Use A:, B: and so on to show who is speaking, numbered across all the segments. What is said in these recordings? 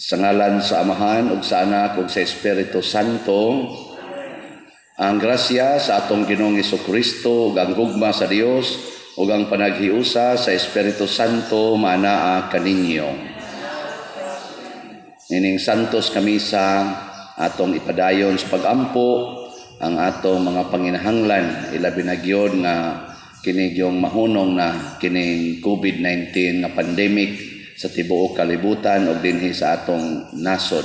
A: Sa ngalan sa Amahan ug sa Anak ug sa Espiritu Santo. Ang grasya sa atong Ginoong Kristo ug ang gugma sa Dios ug ang panaghiusa sa Espiritu Santo maanaa kaninyo. Ining santos nga misa, atong ipadayon sa pagampo ang atong mga panginahanglan, ilabi na gyud nga kini yung mahunong na kining COVID-19 nga pandemic sa tibuok kalibutan ug dinhi sa atong nasod.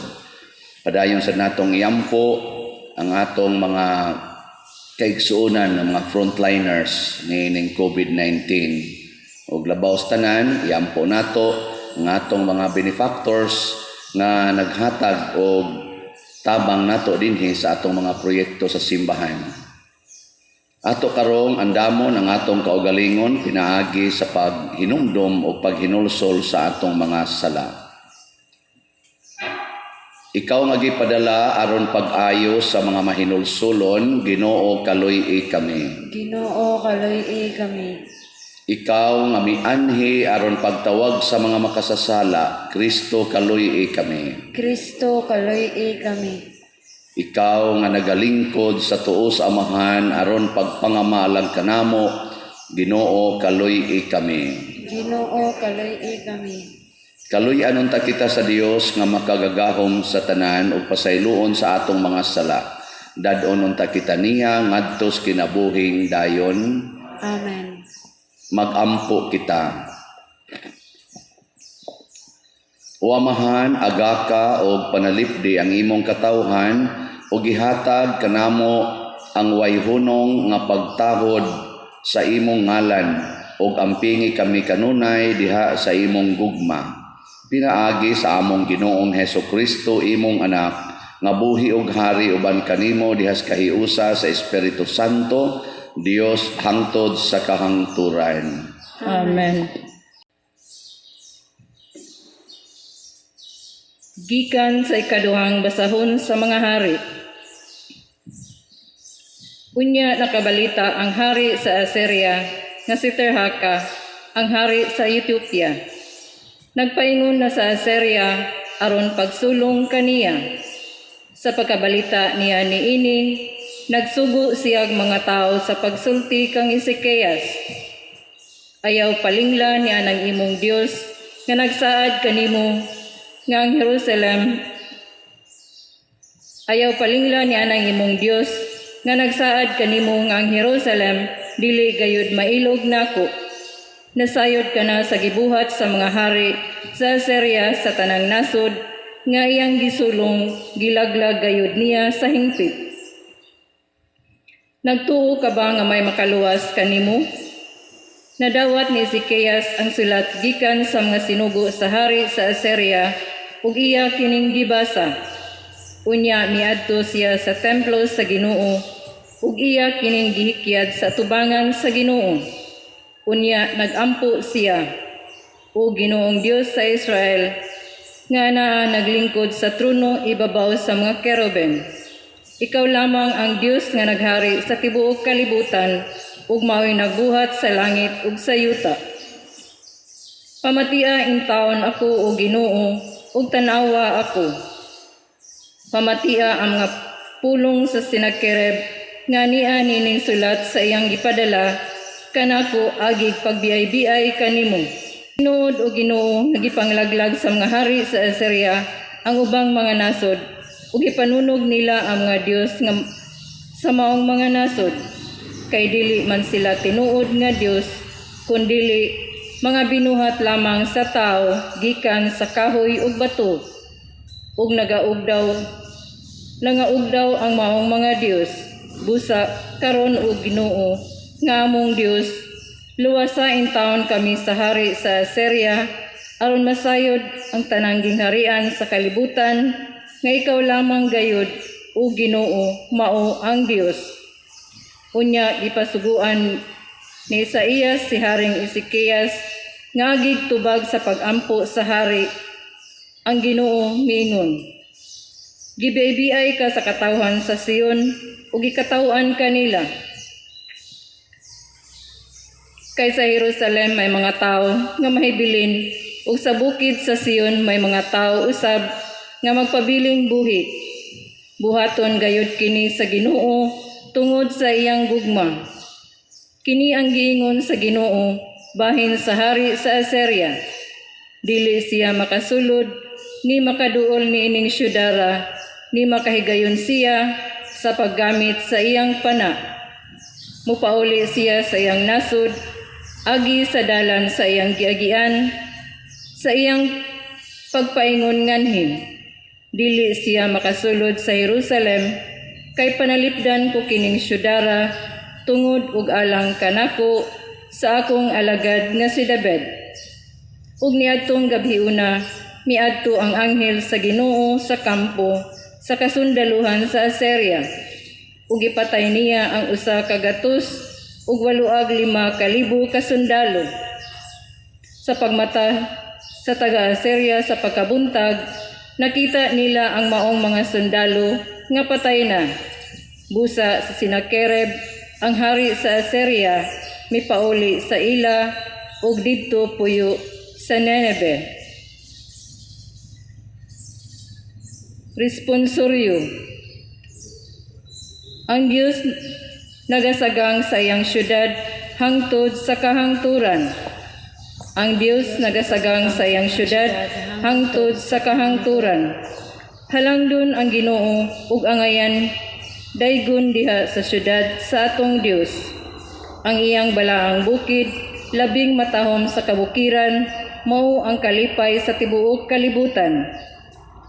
A: Padayon sa natong iampo ang atong mga kaigsuonan ng mga frontliners niining COVID-19. Ug labaw sa tanan, iampo nato ang atong mga benefactors nga naghatag og tabang nato dinhi sa atong mga proyekto sa simbahan. Ato karong andamon ang atong kaugalingon pinaagi sa paghinumdom o paghinulsol sa atong mga sala. Ikaw nga gipadala aron pag-ayo sa mga mahinulsulon, Ginoo, kaluy-i kami.
B: Ginoo, kaluy-i kami.
A: Ikaw nga mianhi aron pagtawag sa mga makasasala, Kristo, kaluy-i kami.
B: Kristo, kaluy-i kami.
A: Ikaw nga nagalingkod sa tuo sa Amahan aron pagpangamalang kanamo, Ginoo, kaluy-i kami.
B: Ginoo, kaluy-i kami.
A: Kaluy-an unta kita sa Dios nga makagagahom sa tanan ug pasayloon sa atong mga sala. Dad-on unta kita niya ngadto sa kinabuhing dayon.
B: Amen.
A: Magampo kita. O Amahan, agaka og panalipdi ang imong katawhan ug gihatag kanamo ang way hunong nga pagtahod sa imong ngalan ug ampingi kami kanunay diha sa imong gugma. Pinaagi sa among Ginoong Heso Kristo, imong anak, nga buhi ug hari uban kanimo diha sa kahiusa sa Espiritu Santo, Dios hangtod sa kahangturan.
C: Amen. Gikan sa ikaduhang basahon sa mga hari. Unya nakabalita ang hari sa Assyria nga si Tirhaka, ang hari sa Ethiopia. Nagpaingon na sa Assyria aron pagsulong kaniya. Sa pagkabalita niya niini, nagsugo siyag mga tao sa pagsulti kang Ezekias. Ayaw palingla niya ng imong Dios nga nagsaad kanimo nga ang Jerusalem. Ayaw palingla niya ng imong Dios nga nagsaad kanimo nga ang Jerusalem dili gayud mailog nako. Nasayod ka na sa gibuhat sa mga hari sa Assyria sa tanang nasod nga iyang gisulong, gilaglag gayud niya sa hingpit. Nagtuo ka ba nga may makaluwas kanimo? Nadawat ni Ezekias ang sulat gikan sa mga sinugo sa hari sa Assyria ug iya kining gibasa. Unya miadto siya sa templo sa Ginoo ug iya kining gihikyad sa tubangan sa Ginoo. Unya nagampo siya, "O Ginoong Dios sa Israel, nga naa naglingkod sa trono ibabaw sa mga kerubin. Ikaw lamang ang Dios nga naghari sa tibuok kalibutan ug mao'y nagbuhat sa langit ug sa yuta. Pamatia intawon ako, o Ginoo, ug tan-awa ako. Pamatia ang mga pulong sa Senakerib nga niya nining sulat sa iyang gipadala kanako agig pagbiay-biay kanimo. Tinuod, o Ginoo, nga gipanglaglag sa mga hari sa Assyria ang ubang mga nasod ug gipanunog nila ang mga dios nga sa maong mga nasod, kay dili man sila tinuod nga Dios kundili mga binuhat lamang sa tao gikan sa kahoy ug bato, ug nangaugdaw ang maong mga dios. Busa karon, o Ginoo nga among Dios, luwasa intawon kami sa hari sa Assyria aron masayod ang tanang gingharian sa kalibutan nga ikaw lamang gayud, o Ginoo, mao ang Dios." Unya gipasuguan ni Isaías si Haring Ezekias nga agig tubag sa pagampo sa hari, "Ang Ginoo miingon: Gibiay ka sa katawhan sa Sion ug gikataw-an kanila. Kay sa Jerusalem may mga tawo nga mahibilin ug sa bukid sa Sion may mga tawo usab nga magpabiling buhi. Buhaton gayud kini sa Ginoo tungod sa iyang gugma. Kini ang giingon sa Ginoo bahin sa hari sa Assyria. Dili siya makasulod ni makaduol niining syudara, ni makahigayon siya sa paggamit sa iyang pana. Mupauli siya sa iyang nasod, agi sa dalan sa iyang giagian, sa iyang pagpaingon nganhi. Dili siya makasulod sa Jerusalem, kay panalipdan ko kining syudara tungod ug alang kanako sa akong alagad nga si David. Ug niadtong gabhiuna, miadto ang anghel sa Ginoo sa kampo sa kasundaluhan sa Assyria. Ug gipatay niya ang 185,000 ka sundalo. Sa pagmata sa taga-Assyria sa pagkabuntag, nakita nila ang maong mga sundalo nga patay na. Busa si Sinakereb, ang hari sa Assyria, mipauli sa ila ug didto puyo sa Nineve. Responsoryo. Ang Dios nagasagang sa iyang syudad hangtod sa kahangturan. Ang Dios nagasagang sa iyang syudad hangtod sa kahangturan. Halangdon ang Ginoo ug angayan daygon diha sa syudad sa atong Dios. Ang iyang balaang bukid labing matahom sa kabukiran, mao ang kalipay sa tibuok kalibutan.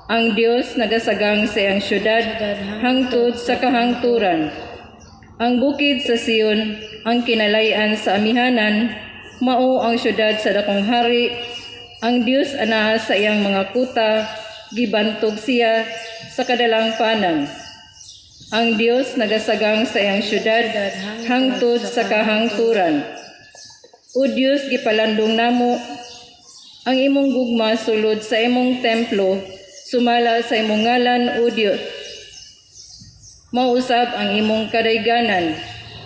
C: Ang Dios nagasagang sa iyang syudad hangtod sa kahangturan. Ang bukid sa Sion, ang kinalayan sa amihanan, mao ang syudad sa dakong hari. Ang Dios anaa sa iyang mga kuta, gibantog siya sa kadalangpanan. Ang Dios nagasagang sa iyang syudad hangtod sa kahangturan. O Dios, gipalandong namo ang imong gugma sulod sa imong templo, sumala sa imong ngalan, O Dios. Mauusab ang imong kadayganan,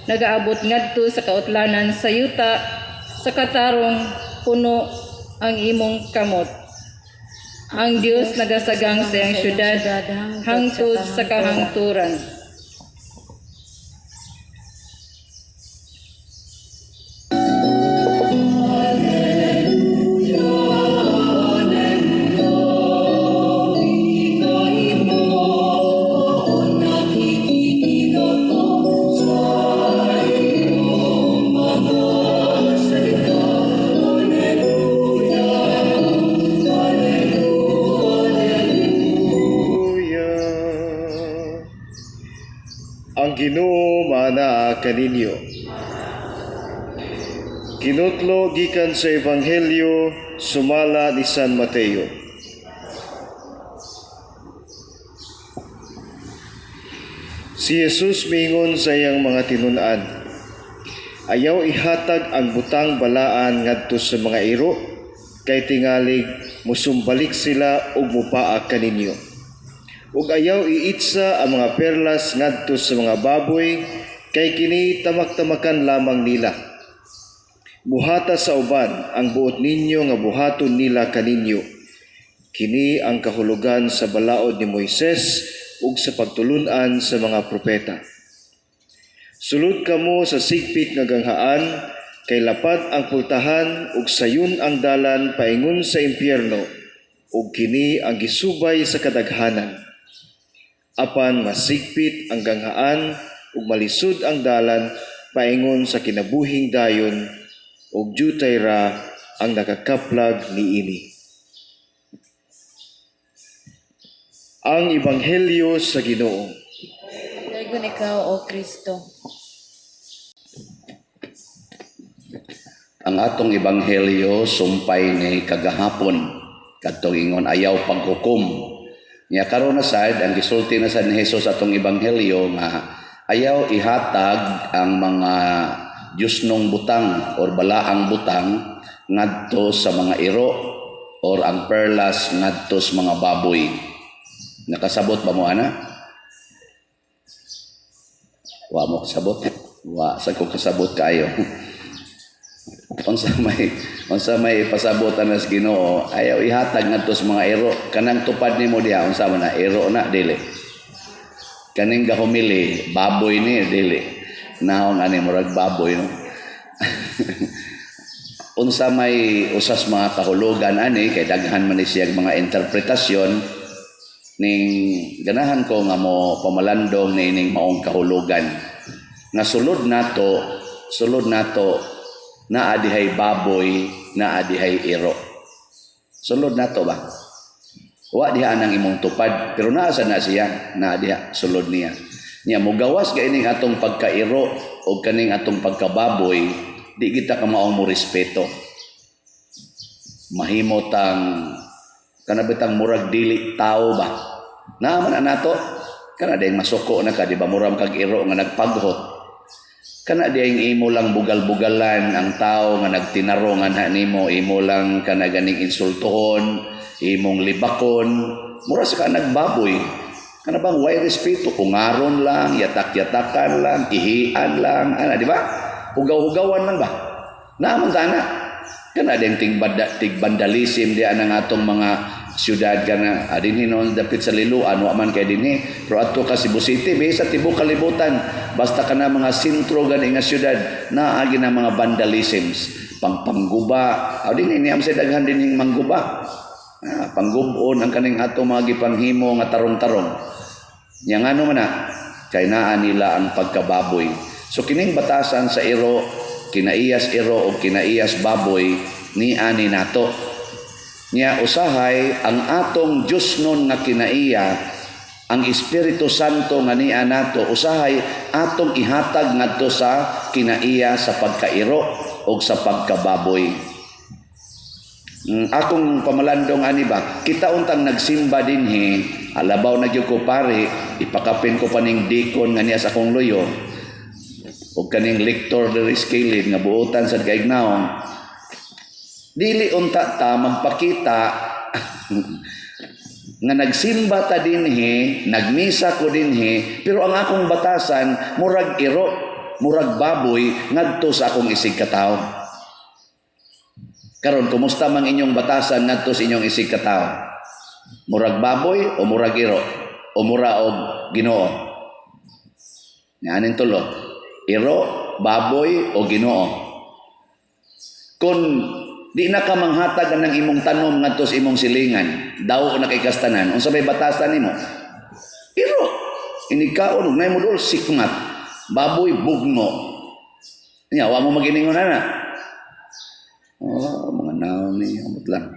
C: nagaabot ngadto sa kautlanan sa yuta, sa katarong puno ang imong kamot. Ang Dios nagasagang sa iyang syudad hangtod sa kahangturan.
D: Hallelujah. Ang Ginoo maanaa kaninyo. Kinutlo gikan sa Ebanghelyo sumala ni San Mateo. Si Jesus miingon sa iyang mga tinun-an, ayaw ihatag ang butang balaan ngadto sa mga iro, kay tingalig musumbalik sila ug mupaa kaninyo. Ug ayaw iitsa ang mga perlas ngadto sa mga baboy, kay kini tamak-tamakan lamang nila. Buhata sa uban ang buot ninyo nga buhaton nila kaninyo. Kini ang kahulugan sa balaod ni Moises ug sa pagtulun-an sa mga propeta. Sulod kamo sa sigpit nga ganghaan, kay lapad ang pultahan ug sayon ang dalan paingon sa impyerno, ug kini ang gisubay sa kadaghanan. Apan masigpit ang ganghaan ug malisod ang dalan paingon sa kinabuhing dayon, ug jutay ra ang nakakaplag niini. Ang Ebanghelyo sa Ginoo.
B: Dayon ikaw, O Kristo.
A: Ang atong Ebanghelyo sumpay ni kagahapon, kadtong ingon ayaw paghukom. Nya karon na sad ang gisulti na sad ni Jesus atong Ebanghelyo nga ayaw ihatag ang mga Diyosnong butang or balaang butang ngadto sa mga iro or ang perlas ngadto sa mga baboy. Nakasabot ba mo ana? Wa mo kasabot? Wa sa ko kasabot kaayo. Unsa may Unsa may ipasabot ana sa Ginoo, ayaw ihatag ngadto sa mga iro. Kanang tupad nimo diha, unsa man na, iro na, dili? Kaning gahumili, baboy ni, dili? Naong ani murag baboy, no? Unsa may usas mga kahulugan ani, kay daghan man ni siyang mga interpretasyon, ning ganahan ko nga mo pamalandong niining maong kahulugan nga sulod nato naa dihay baboy, naa dihay iro. Sulod nato ba, wa diha nang imong tupad, pero naa sa na siya, naa diha sulod niya. Nya mogawas ka ining atong pagkairo o kaning atong pagkababoy, di kita kamaong mo respeto. Mahimo tang kana bitang murag dili tao ba. Naa man nato kana dayong masuko na ka, di ba? Murag kag iro nga nagpaghot. Kana diyang imo lang bugal-bugalan ang tao nga nagtinarong anha nimo, imo lang kana ganing insultohon, imong libakon, mura sa ka nagbaboy. Kana bang way respeto, ungaron lang, yatak-yatakan lang, ihian lang, ana, di ba? Hugaw-hugawan man ba? Naa man ta ana. Kana din tigbandalism di ang atong mga syudad kana dinhi noon dapit sa Liloan, wa man kay dinhi, pero adto ka Cebu City, sa tibuok kalibutan, basta kana mga sentro gani nga syudad, naagi na mga vandalisms, pangpangguba. Aw, dinhi niyam sa daghan dinhing mangguba, panggubon ang kaning ato mga gipanghimo nga tarong-tarong. Nya ngano man na kay naa nila ang pagkababoy. So kining batasan sa iro, kinaiyas iro o kinaiyas baboy, ni ani nato. Nya usahay ang atong Diyos nun nga kinaiya, ang Espiritu Santo nga niya nato, usahay atong ihatag ngadto sa kinaiya sa pagkairo o sa pagkababoy. Akong pamalandong ani ba, kita untang nagsimba dinhi, alabaw na gyud ko pare, ipakapin ko pa ning deacon nga niya sa akong luyo, o kaning lector diri sa kilid nga buotan sa kaignaon. Dili unta ta magpakita nga nagsimba ta dinhi, nagmisa ko dinhi, pero ang akong batasan murag iro, murag baboy ngadto sa akong isig katawo. Karon, kumusta mang inyong batasan ngadto sa inyong isig katawo? Murag baboy o murag iro? O mura og Ginoo? Nganin tulo. Iro, baboy o Ginoo? Kung di na ka manghatag ng imong tanom ngadto sa imong silingan, daw na kay kastanan, unsa may batasan nimo? Iro. Inig kaon ug nay mo dol sikmat. Baboy, bugno. Nya wa mo maginingon ana. Oh, mga naon ni, amot lang.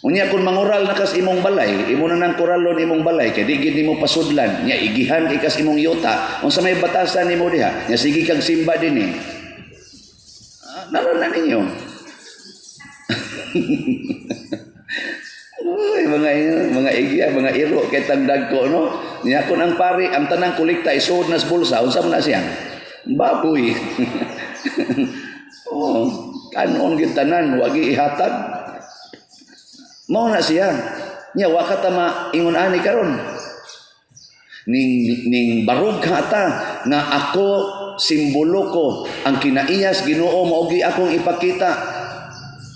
A: Unya kung mangural na kas imong balay, imo na nang kuralon imong balay kay di gid nimo pasudlan, nya igihan kay kas imong yuta, unsa may batasan nimo diha? Nya sige kag simba dinhi. Ah, naron na ninyo. Uy, mga igya, mga iro kay tang dagko, no. Nya kun ang pari, ang tanang kolekta isuod na sa bulsa, unsa man na siya? Baboy. Oh, kanon gyud tanan, wagi ihatag. Mao na siya. Nya wa ka ta ingon ani karon. Ning barug ta nga ako simbolo ko ang kinaiyas Ginoo, mao gi akong ipakita.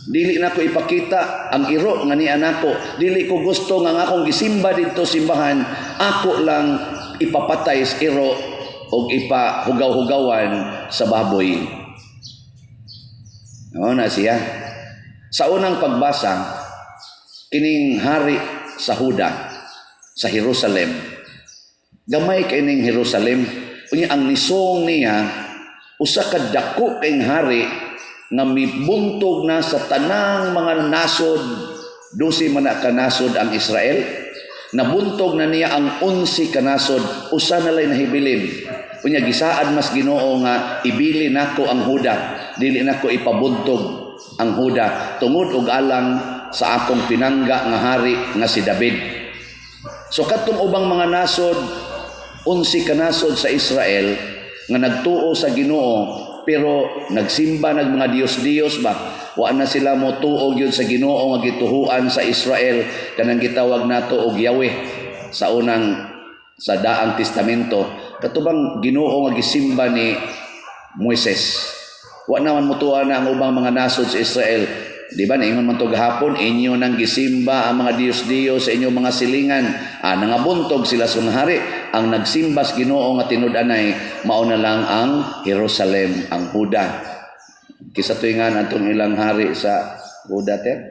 A: Dili na ko ipakita ang iro nga niya nako. Dili ko gusto nga ang akong gisimba didto simbahan, ako lang ipapatay sa iro o ipahugaw-hugawan sa baboy. Mao na siya. Sa unang pagbasa, kining hari sa Huda, sa Jerusalem, gamay kay ning Jerusalem, unya ang nisong niya, usa ka dako kay hari nga mibuntog na sa tanang mga nasod, 12 man na ka nasod ang Israel, nabuntog na niya ang 11 ka nasod, usa na lay nahibilin. Unya gisaad mas Ginoo nga ibili nako ang Huda, dili nako ipabuntog ang Huda tungod og alang sa akong pinangga nga hari nga si David. So katong ubang mga nasod, 11 ka nasod sa Israel nga nagtuo sa Ginoo pero nagsimba nag mga Diyos-Diyos ba, wa na sila mo tuo gyud sa Ginoo nga gituhuan sa Israel, kanang gitawag nato og Yahweh sa unang, sa Daang Testamento, katubang Ginoo nga gisimba ni Moises. Wa naman mutuo na ang ubang mga nasod sa Israel. Di ba, naingon man to gahapon, inyo nang gisimba ang mga diyos-diyos sa inyong mga silingan. Ah, nangabuntog sila sa mga hari. Ang nagsimba sa Ginoo nga tinud-anay, mao na lang ang Jerusalem, ang Huda. Kisa tuwingan atong ilang hari sa Huda, ter?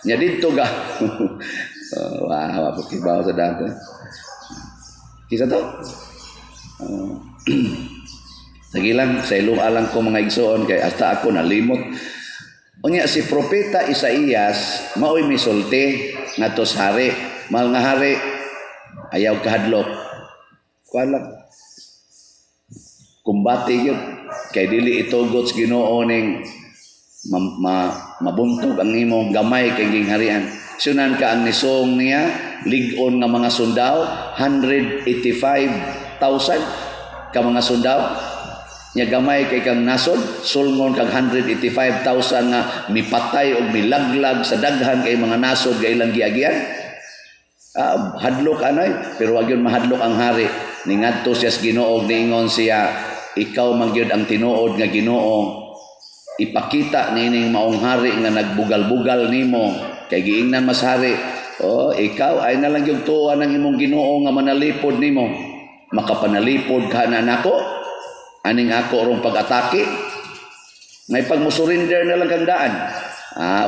A: Nya didto ga. Wah, wa kibaw sa dako. Kisa to? Sige lang, sa ilong alang ko mga igsoon kay hasta ako nalimot. Unya si Propeta Isaías maoy misulti ngadto sa hari. Mahal nga hari, ayaw kahadlok. Kuan lang. Kumbate gyud kay dili itugot sa Ginoo ning mabuntog ang imong gamay kay gingharian. Sunan ka ang nisong niya lig-on nga mga sundao, 185,000 ka mga sundao. Nya gamay kay kang nasod, sulngon kag 185,000 nga mipatay og milaglag sa daghan kay mga nasod ga ilang giagian. Hadlok anay, pero wag yun mahadlok ang hari. Ningadto siya sa Ginoo, niingon siya, ikaw man gyud ang tinuod nga Ginoo. Ipakita nining maong hari nga nagbugal-bugal nimo kay giingnan mas hari. Oh, ikaw ay nalang gyud tuwa ng imong Ginoo nga manalipod nimo. Makapanalipod ka na nako aning ako rong pag-atake. May pag mo-surrender na lang kang daan.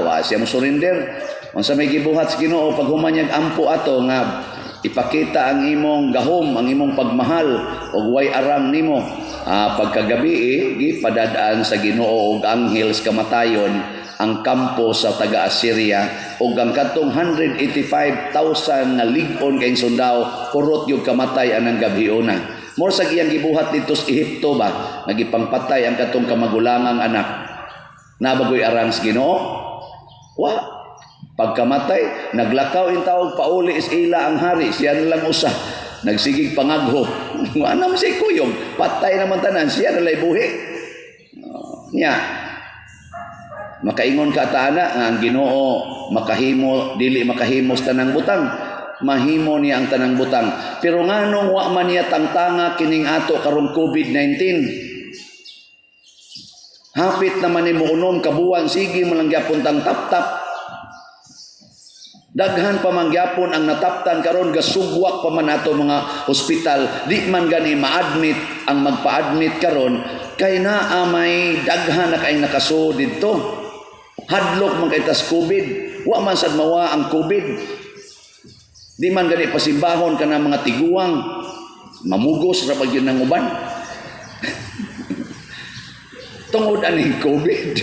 A: Wa siya mo-surrender. Unsa may gibuhat sa Ginoo pag human niyag ampo ato nga ipakita ang imong gahom, ang imong pagmahal og way arang nimo. Pagkagabi gipadadaan sa Ginoo og anghel sa kamatayon ang kampo sa taga Assyria og ang kadtong 185,000 nga lig-on kay sundao kurot yung kamatay anang gabhiona. More sa iyang gibuhat dito sa Ehipto ba, nagipangpatay ang katong kamagulangang anak. Nabagoy arang sa Ginoo? Wa. Pagkamatay, naglakaw in tawag pauli is ila ang hari, siya na lang usa. Nagsigig pangagho. Wa naman siya kuyog, patay naman tanan, siya na lay buhi. Nya. Makaingon ka ta ana nga ang Ginoo makahimo, dili makahimo sa tanang butang. Mahimo niya ang tanang butang. Pero nganong wa man niya tangtanga kining ato karong COVID-19? Hapit naman ni unom ka buwan, sige mo lang gyapon tang tap-tap. Daghan pa man gyapon ang nataptan karon, gasugwak pa man ato mga hospital, di man gani ma-admit ang magpa-admit karon kay naa may daghan na kay nakasuod didto. Hadlok man kay tas COVID, wa man sad mawa ang COVID. Di man gani pasimbahon kana mga tiguang, mamugos ra pag yun ang uban. Tungod aning COVID.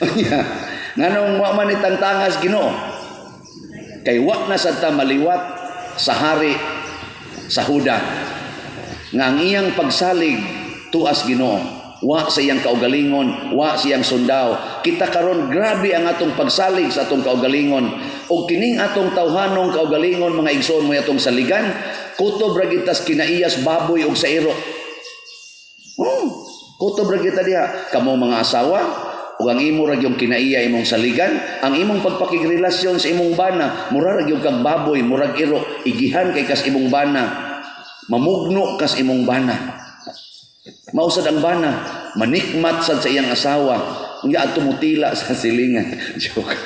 A: Unya, nganong wa man itangtangas Ginoo? Kay wa na sad ta maliwat sa hari sa Huda. Nga ang iyang pagsalig tuas Ginoo, wa sa iyang kaugalingon, wa sa iyang sundao. Kita karon grabe ang atong pagsalig sa atong kaugalingon. Og kining atong tawhanong kaugalingon mga igsoon mo atong saligan, kutob ra gitas kinaiyas baboy og sa iro. Kutob ra kita diha. Kamo mga asawa, ug ang imo ra gyud kinaiya imong saligan, ang imong pagpakigrelasyon sa imong bana, mura ra gyud kag baboy, murag iro, igihan kay kas imong bana, mamugno kas imong bana. Mausad ang bana, manikmat sad sa iyang asawa, unya adto mutila sa silingan. Joke.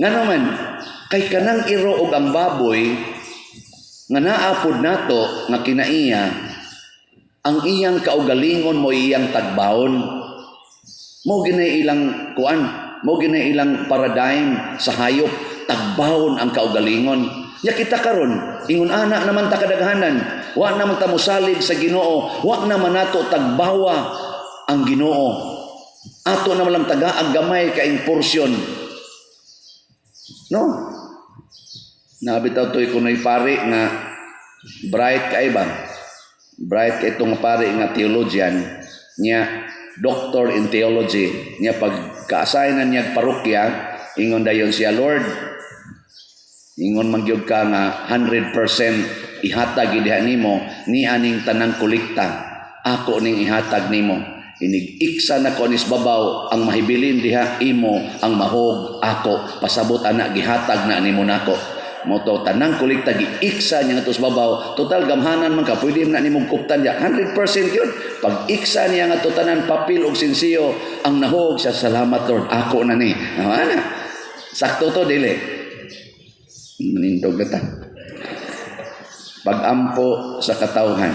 A: Ngano man, kay kanang iro og ang baboy nga naapod nato nga kinaiya, ang iyang kaugalingon mo iyang tagbaon. Mo ginay ilang kuan, mo ginay ilang paradigm sa hayop, tagbaon ang kaugalingon. Ya kita karon, ingon ana naman ta kadaghanan, wa naman ta mosalig sa Ginoo, wa naman nato tagbawa ang Ginoo. Ato naman lang tagaag gamay kaing porsyon. No? Nabitaw to'y kunoy pari nga bright kay ba? Bright kay itong pari nga theologian niya, doctor in theology niya, pagka-assign na niya parokya, ingon dayon siya, "Lord, ingon man gyud ka nga 100% ihatag diha nimo ni aning tanang kolekta, ako ning ihatag nimo. Inig iksa na ko nis babaw, ang mahibilin diha imo, ang mahog ako. Pasabot ana gihatag na nimo nako." Mao to tanang kolekta giiksa niya ngadto sa babaw. Total gamhanan man ka, pwede man na nimong kuptan diya. 100% yun. Pag iksa niya ngadto tanan papel og sinsiyo, ang nahog siya, "Salamat Lord, ako na ni." Oh, ana. Sakto to dili? Manindog na ta. Pag-ampo sa katawhan.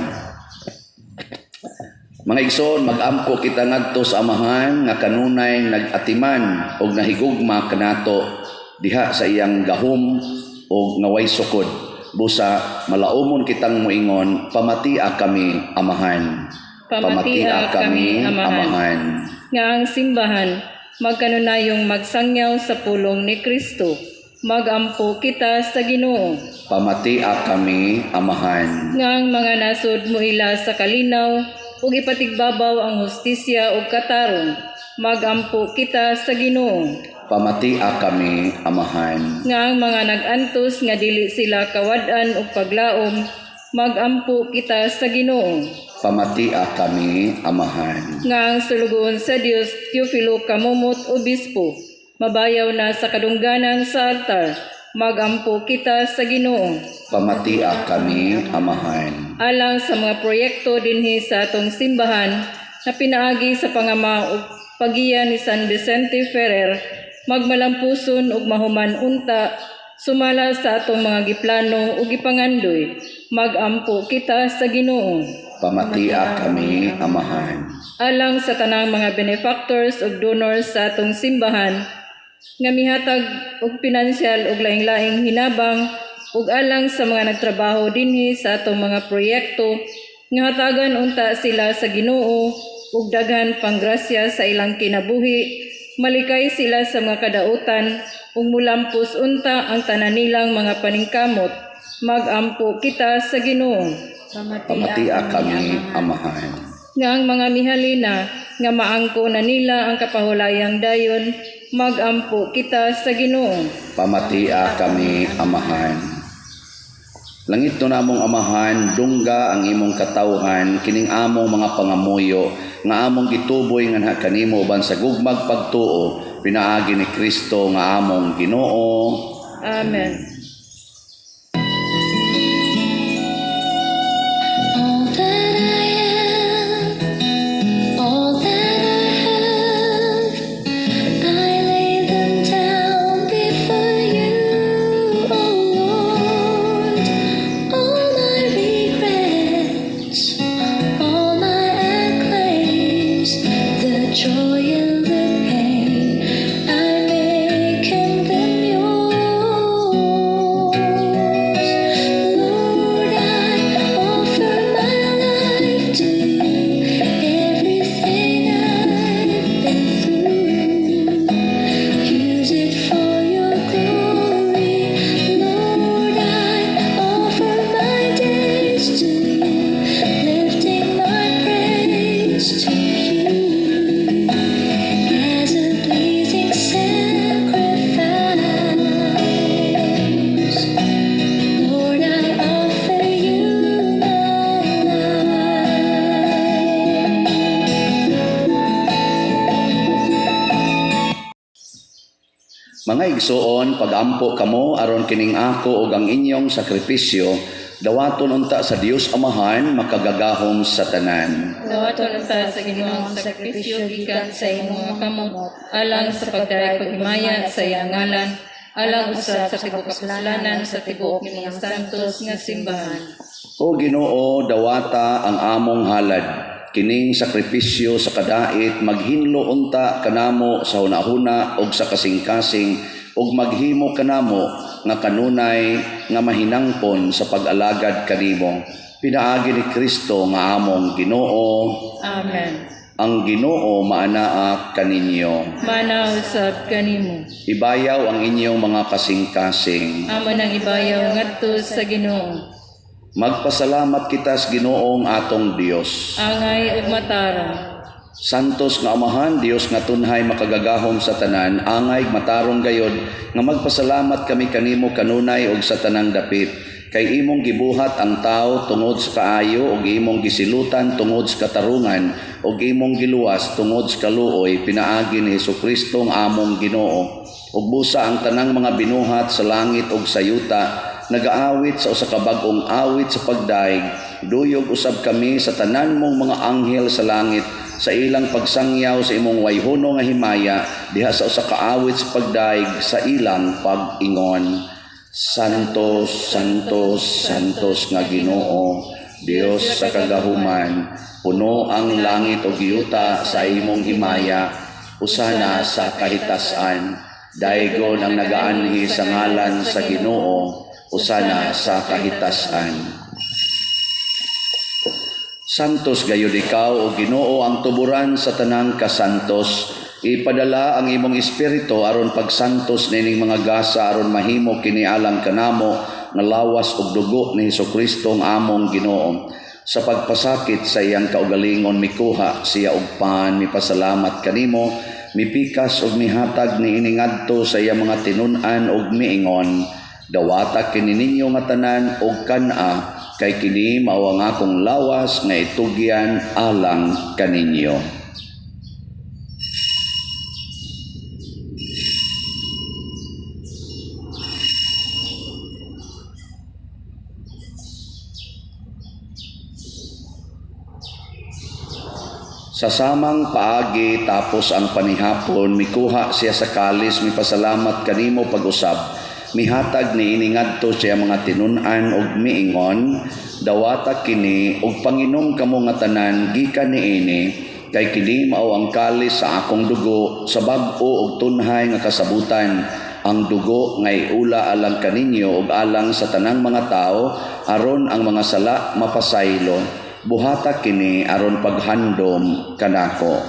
A: Mga igsoon, mag-ampo kita ngadto sa Amahan nga kanunay nag-atiman og nahigugma kanato diha sa iyang gahom og nga way sukod. Busa malaumon kitang moingon, "Pamatia kami, Amahan."
C: Pamatia kami, Amahan.
A: Amahan.
C: Nga ang simbahan magkanunayong magsangyaw sa pulong ni Kristo. Magampo kita sa Ginoo.
A: Pamatia kami, Amahan.
C: Nga ang mga nasod moila sa kalinaw ug ipatigbabaw ang hustisya ug katarong. Magampo kita sa Ginoo.
A: Pamatia kami, Amahan.
C: Nga ang mga nag-antos nga dili sila kawad-an og paglaom, magampo kita sa Ginoo.
A: Pamatia kami, Amahan.
C: Nga ang sulugoon sa Dios Teofilo Camomot, Obispo, mabayaw na sa kadungganan sa altar, magampo kita sa Ginoo.
A: Pamatia kami, Amahan.
C: Alang sa mga proyekto dinhi sa atong simbahan na pinaagi sa pangama ug pagiya ni San Vicente Ferrer, magmalampuson ug mahuman unta sumala sa atong mga giplano ug gipangandoy, magampo kita sa Ginoo.
A: Pamatia kami, Amahan.
C: Alang sa tanang mga benefactors ug donors sa atong simbahan nga mihatag og pinansyal ug laing-laing hinabang ug alang sa mga nagtrabaho dinhi sa atong mga proyekto, nga hatagan unta sila sa Ginoo ug daghan panggrasya sa ilang kinabuhi, malikay sila sa mga kadautan ug mulampos unta ang tanan nilang mga paningkamot, magampo kita sa Ginoo.
A: Pamatia kami, Amahan.
C: Nga ang mga mihalina nga maangko na nila ang kapahulayang dayon, magampo kita sa Ginoo.
A: Pamatia kami, Amahan. Langit no namong Amahan, dungga ang imong katawhan kining among mga pangamuyo nga among gituboy nganha kanimo uban sa gugmag pagtuo pinaagi ni Kristo nga among Ginoo.
C: Amen.
E: All that I am, all that I have, I lay them down before you, oh Lord. All my regrets, all my acclaims, the joy and the pain, I'm making them yours. Lord, I offer my life to you, everything I've been through. Use it for your glory. Lord, I offer my days to you, lifting my praise to you as a pleasing sacrifice. Lord, I offer you my life.
A: Mga igsoon, pagampo kamo aron kining ako ug ang inyong sakripisyo dawaton unta sa Dios Amahan makagagahom sa tanan.
C: Dawaton unta sa Ginoo ang sakripisyo gikan sa imong mga kamot alang sa pagdayeg paghimaya sa iyang ngalan, alang usab sa tibuok kapuslanan sa tibuok nimong santos nga simbahan.
A: O Ginoo, dawata ang among halad. Kining sakripisyo sa kadait maghinlo unta kanamo sa hunahuna ug sa kasing-kasing ug maghimo kanamo nga kanunay nga mahinangpon sa pag-alagad kanimo. Pinaagi ni Kristo nga among Ginoo.
C: Amen.
A: Ang Ginoo maanaa kaninyo.
C: Maanaa usab kanimo.
A: Ibayaw ang inyong mga kasing-kasing.
C: Amo nang ibayaw ngadto sa Ginoo.
A: Magpasalamat kita sa Ginoong atong Dios.
C: Angay ug matarong.
A: Santos nga Amahan, Dios nga tunhay makagagahom sa tanan, angay matarong gayod nga magpasalamat kami kanimo kanunay ug sa tanang dapit. Kay imong gibuhat ang tao tungod sa kaayo ug imong gisilutan tungod sa katarungan ug imong giluwas tungod sa kaluoy pinaagi ni Hesukristo ang among Ginoo. Ug busa ang tanang mga binuhat sa langit ug sa yuta nagaawit sa usa ka bag-ong awit sa pagdaig, duyog usab kami sa tanan mong mga anghel sa langit sa ilang pagsangyaw sa imong wayhono nga himaya diha sa usa ka awit sa pagdaig sa ilang pag-ingon: Santos, Santos, Santos nga Ginoo, Dios sa kagahuman, puno ang langit ug yuta sa imong himaya. Hosana sa kahitasan. Daygon ang nagaanhi sa ngalan sa Ginoo. Hosana sa kahitasan. Santos gayud ikaw, o Ginoo, ang tuburan sa tanang kasantos. Ipadala ang imong espiritu aron pagsantos nining mga gasa aron mahimo kini alang kanamo nga lawas ug dugo ni Hesukristo ang among Ginoo. Sa pagpasakit sa iyang kaugalingon, mikuha siya og pan, mipasalamat kanimo, mipikas ug mihatag niini ngadto sa iyang mga tinun-an ug miingon: "Dawata kini ninyo nga tanan og kan-a, kay kini mao ang akong lawas nga itugyan alang kaninyo." Sa samang paagi, tapos ang panihapon, mikuha siya sa kalis, mipasalamat kanimo pag-usab, mihatag niini ngadto sa mga tinun-an ug miingon, "Dawata kini ug panginom kamo nga tanan gikan niini, kay kini mao ang kalis sa akong dugo sa bag-o ug tunhay nga kasabutan, ang dugo nga iula alang kaninyo ug alang sa tanang mga tawo aron ang mga sala mapasaylo. Buhata kini aron paghandom kanako."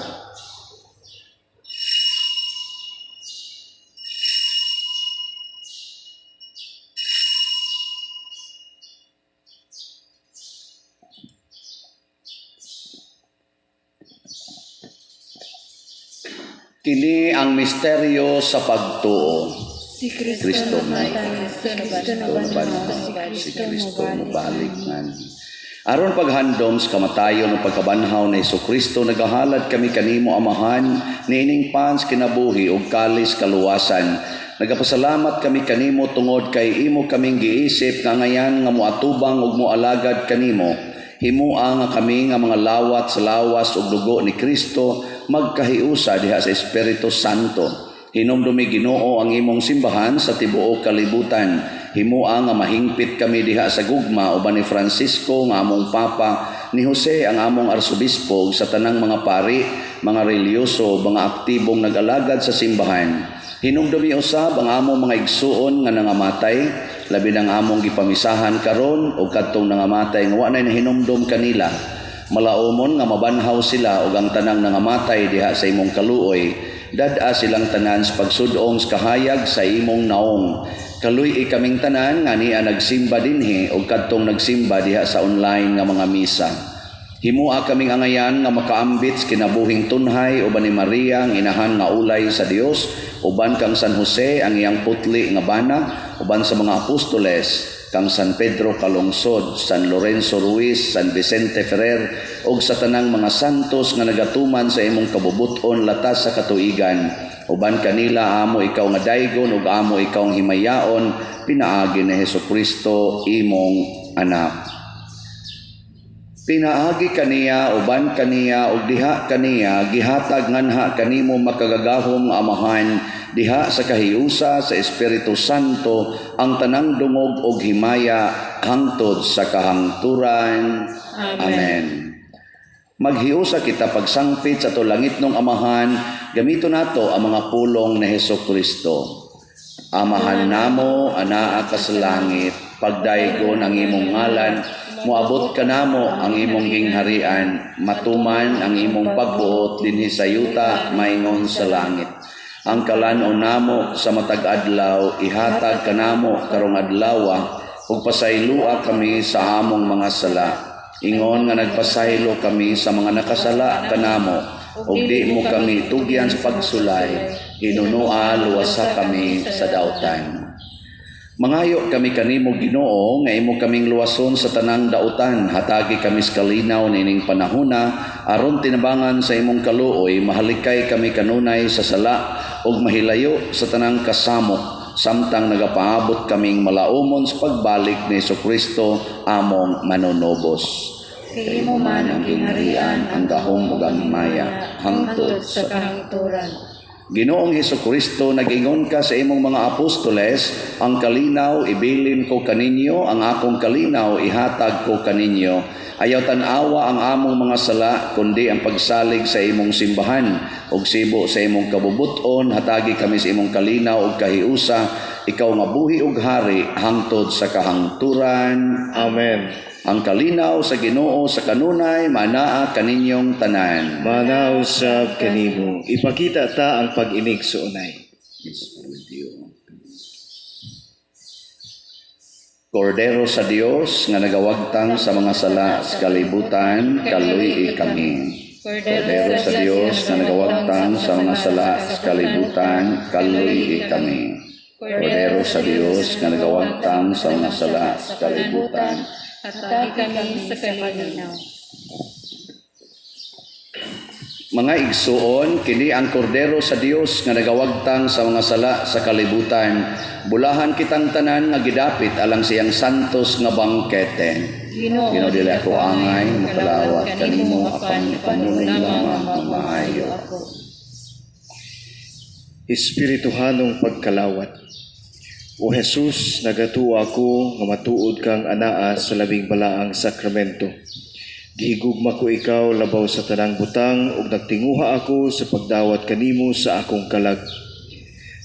A: Kini ang misteryo sa pagtuo.
B: Si Kristo,
A: Kristo
B: namatay, si Kristo nabanhaw,
A: si Kristo mobalik ngan. Aron paghandom sa kamatayon o pagkabanhaw ni Hesukristo, nagahalad kami kanimo, Amahan, niining pan sa kinabuhi ug kalis kaluwasan. Nagapasalamat kami kanimo tungod kay imo kaming giisip nga ngayan nga moatubang ug moalagad kanimo. Himua nga kami nga mga lawat sa lawas ug dugo ni Kristo magkahiusa diha sa Espiritu Santo. Hinumdumi, Ginoo, ang imong simbahan sa tibuok kalibutan. Himua nga mahingpit kami diha sa gugma uban ni Francisco nga among Papa, ni Jose ang among arsobispo, ug sa tanang mga pari, mga relihiyoso, mga aktibong nag-alagad sa simbahan. Hinumdumi usab ang among mga igsuon nga nangamatay, labi nang among gipamisahan karon ug kadtong nangamatay nga wa nay nahinumdum kanila. Malaumon nga mabanhaw sila ug ang tanang nangamatay diha sa imong kaluoy. Dad-a silang tanan sa pagsudong sa kahayag sa imong naong. Kaluy-i kaming tanan nga ania nagsimba dinhi ug kadtong nagsimba diha sa online nga mga misa. Himua kaming angayan nga makaambit sa kinabuhing tunhay uban ni Maria ang inahan nga ulay sa Dios, uban kang San Jose ang iyang putli nga bana, uban sa mga apostoles, kang San Pedro Calungsod, San Lorenzo Ruiz, San Vicente Ferrer, ug sa tanang mga santos nga nagatuman sa imong kabubut-on latas sa katuigan. Uban kanila amo ikaw nga daygon ug amo ikaw ang himayaon pinaagi ni Hesukristo imong anak. Pinaagi kaniya, uban kaniya, ug diha kaniya, gihatag nganha kanimo makagagahom nga Amahan, diha sa kahiusa sa Espiritu Santo, ang tanang dungog ug himaya hangtod sa kahangturan.
C: Amen.
A: Amen. Maghiusa kita pagsangpit sa ato langitnong Amahan, gamito nato ang mga pulong ni Hesukristo. Amahan namo, anaa ka sa langit, pagdaygon ang imong ngalan, moabot kanamo ang imong gingharian, matuman ang imong pagbuot dinhi sa yuta maingon sa langit. Ang kalan-on namo sa matag adlaw ihatag kanamo karong adlawa, ug pasayloa kami sa among mga sala, ingon nga nagpasaylo kami sa mga nakasala kanamo, ug di mo kami tugyan sa pagsulay, hinunoa luwasa kami sa dautan. Mangayo kami kanimo, Ginoo, nga imo kaming luwason sa tanang dautan. Hatagi kami sa kalinaw niining panahona aron tinabangan sa imong kaluoy mahalikay kami kanunay sa sala ug mahilayo sa tanang kasamok samtang nagapaabot kaming malaumon sa pagbalik ni Kristo among manunubos.
B: Kay imo man ang gingharian,
A: ang gahom ug ang himaya, hangtod
B: hangtod sa kahangturan.
A: Ginoong Hesukristo, nag-ingon ka sa imong mga apostoles, "Ang kalinaw ibilin ko kaninyo, ang akong kalinaw ihatag ko kaninyo. Ayaw tan-awa ang among mga sala, kundi ang pagsalig sa imong simbahan ug sibo sa imong kabubuton, hatagi kami sa imong kalinaw ug kahiusa, ikaw nga buhi ug hari hangtod sa kahangturan."
D: Amen.
A: Ang kalinaw sa Ginoo sa kanunay manaa kaninyong tanan.
D: Manaa usab kanimo. Ipakita ta ang pag-inigsuonay.
A: Peace be with you. Kordero sa Dios nga nagawagtang sa mga sala sa kalibutan, kaluy kami. Kordero sa Dios nga nagawagtang sa mga sala sa kalibutan, kaluy kami. Kordero sa Dios nga nagawagtang sa mga sala sa kalibutan,
C: Hatagi kami sa kalinaw.
A: Mga igsuon, kini ang kordero sa Dios nga nagawagtang sa mga sala sa kalibutan. Bulahan kitang tanan nga gidapit alang siyang santos nga bangkete.
C: Ginoo,
A: Ginoo, dili ako angay mokalawat kanimo apan ipanulong lamang ang maayo.
D: Espirituhanong pagkalawat. O Jesus, nagatuo ako nga matuod kang anaa sa labing balaang sakramento. Gihigugma ko ikaw labaw sa tanang butang ug nagtinguha ako sa pagdawat kanimo sa akong kalag.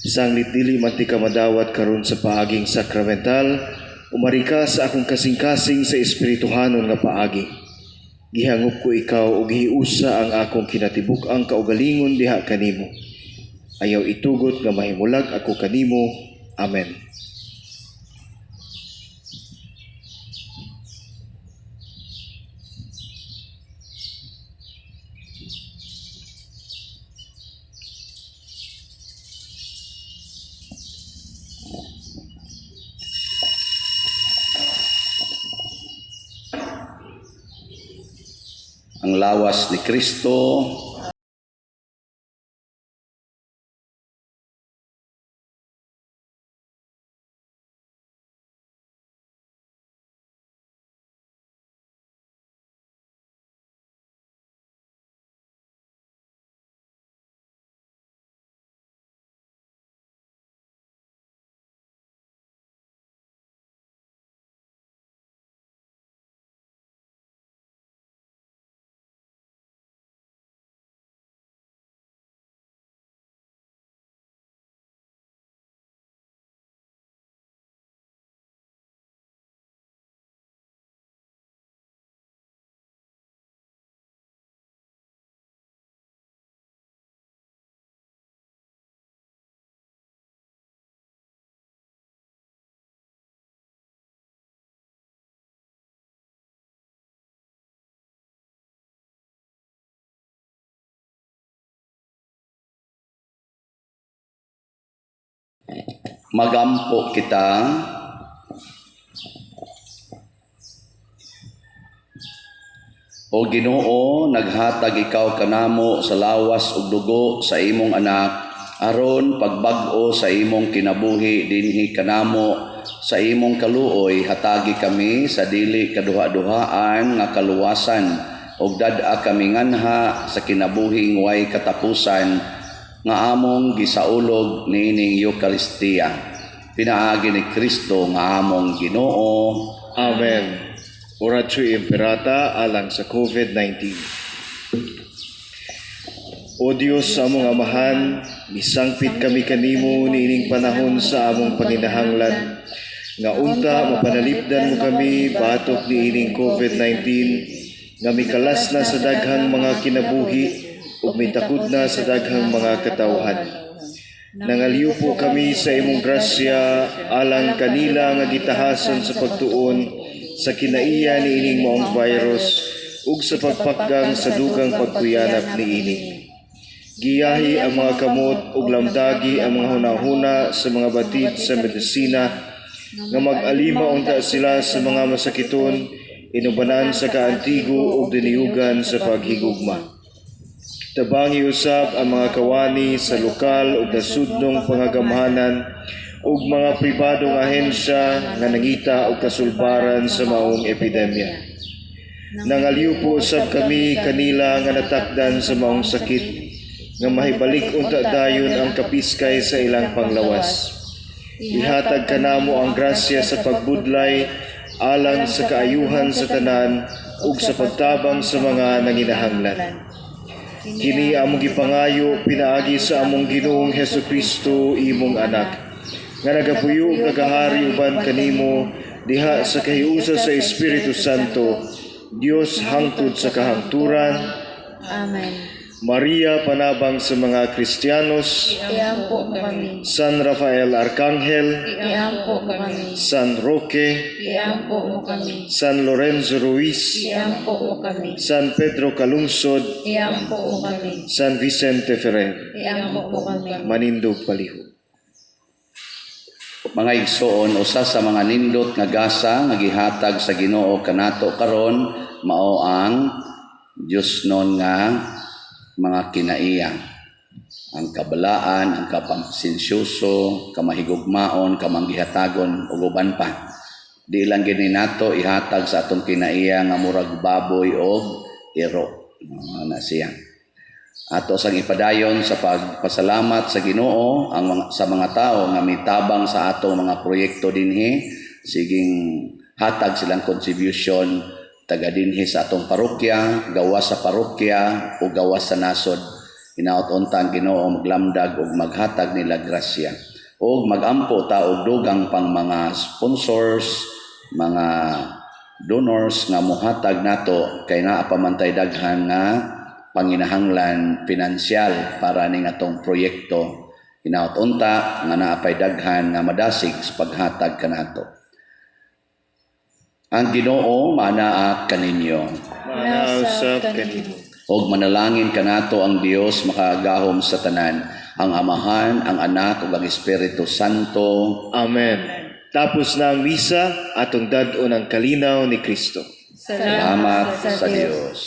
D: Sanglit dili man tika madawat karon sa paaging sakramental, umari ka sa akong kasing-kasing sa espirituhanon nga paagi. Gihangop ko ikaw ug gihiusa ang akong kinatibuk-ang kaugalingon diha kanimo. Ayaw itugot nga mahimulag ako kanimo. Amen.
A: Ang lawas ni Kristo. Magampo kita. O Ginoo, naghatag ikaw kanamo sa lawas ug dugo sa imong anak aron pagbag-o sa imong kinabuhi dinhi kanamo sa imong kaluoy hatagi kami sa dili kaduha-duhaan nga kaluwasan ug dad-a kami nganha sa kinabuhing way katapusan nga among gisaulog niining Eukaristiya pinaagi ni Kristo nga among Ginoo.
D: Amen. Oratio Imperata alang sa COVID-19. O Dios, among Amahan, misangpit kami kanimo niining panahon sa among panginahanglan nga unta mapanalipdan mo kami batok niining COVID-19 nga mikalas na sa daghang mga kinabuhi ug mitakod na sa daghang mga katawhan. Nangaliw kami sa imong grasya alang kanila nga gitahasan sa pagtuon sa kinaiya niining maong virus ug sa pagpakgang sa dugang pagkuyanap niini. Giyahi ang mga kamot ug lamdagi ang mga hunahuna sa mga batid sa medisina Nga mag-alima unta sila sa mga masakiton, inubanan sa kaantigo ug diniyugan sa paghigugma. Tabangi usab ang mga kawani sa lokal ug nasudnong pangagamhanan ug mga pribadong ahensya nga nangita og kasulbaran sa maong epidemya. Nangaliw usab kami kanila nga natakdan sa maong sakit nga mahibalik unta dayon ang kapiskay sa ilang panglawas. Ihatag kanamo ang grasya sa pagbudlay alang sa kaayuhan sa tanan ug sa pagtabang sa mga nanginahanglan. Kini among gipangayo pinaagi sa among Ginoong Hesukristo, imong anak, nga nagapuyo ug nagahari uban kanimo diha sa kahiusa sa Espiritu Santo, Dios hangtod sa kahangturan.
B: Amen.
D: Maria, panabang sa mga Kristiyanos,
B: Iampo mo kami.
D: San Rafael Arcangel,
B: Iampo mo kami.
D: San Roque,
B: Iampo mo kami.
D: San Lorenzo Ruiz,
B: Iampo mo kami.
D: San Pedro Calungsod,
B: Iampo mo kami.
D: San Vicente Ferrer.
B: Iampo mo kami.
D: Manindog palihog.
A: Mga igsoon, usa sa mga nindot nga gasa nga gihatag sa Ginoo kanato karon mao ang Diyosnon nga mga kinaiya. Ang kabalaan, ang kapasensyoso, kamahigugmaon, kamanggihatagon ug uban pa. Di lang gini nato ihatag sa atong kinaiya nga murag baboy og iro. Na siya. Ato sang ipadayon sa pagpasalamat sa Ginoo ang mga, sa mga tao nga mitabang sa atong mga proyekto dinhi, siging hatag silang contribution taga dinhi sa atong parokya, gawas sa parokya o gawas sa nasod. Hinaot unta ang Ginoo maglamdag ug maghatag nila grasya. Og magampo ta og dugang pang mga sponsors, mga donors nga mohatag nato kay naa pa man tay daghan nga panginahanglan pinansyal para ning atong proyekto. Hinaot unta nga naa pay daghan nga madasig sa paghatag kanato. Ang Ginoo maanaa kaninyo.
D: Maanaa usab kanimo.
A: Og manalangin kanato ang Dios makagagahom sa tanan, ang Amahan, ang Anak ug ang Espiritu Santo.
D: Amen. Tapos na ang misa, atong dad-on ang kalinaw ni Kristo.
A: Salamat sa Dios.